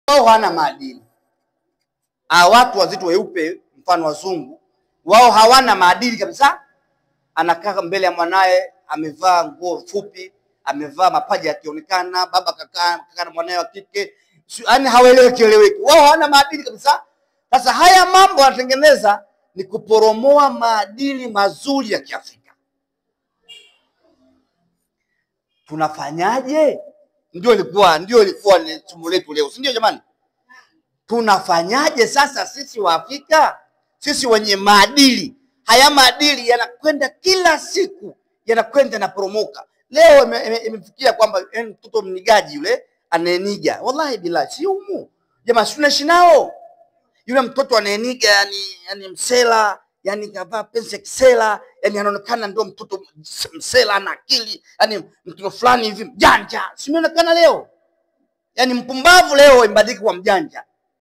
Wao hawana maadili. Watu wazito weupe, mfano wazungu, wao hawana maadili kabisa. Anakaa mbele ya mwanae amevaa nguo fupi, amevaa mapaja yakionekana, baba kakaa na mwanae wa kike, yaani hawaeleweki eleweki. Wao hawana maadili kabisa. Sasa haya mambo wanatengeneza ni kuporomoa maadili mazuri ya Kiafrika. Tunafanyaje? Ndio ilikuwa ni somo letu leo, si ndio jamani? Tunafanyaje sasa sisi wa Afrika, sisi wenye maadili? Haya maadili yanakwenda kila siku, yanakwenda na poromoka. Leo imefikia kwamba mtoto mnigaji yule anayeniga, wallahi billahi, si humu jamaa, tunaishi nao. Yule mtoto anayeniga, yani msela, yani kavaa pensi ya kisela, yani anaonekana ndio mtoto msela, ana akili, yani mtoto fulani hivi mjanja. Si umeonekana leo? Yani mpumbavu leo imebadilika kwa mjanja.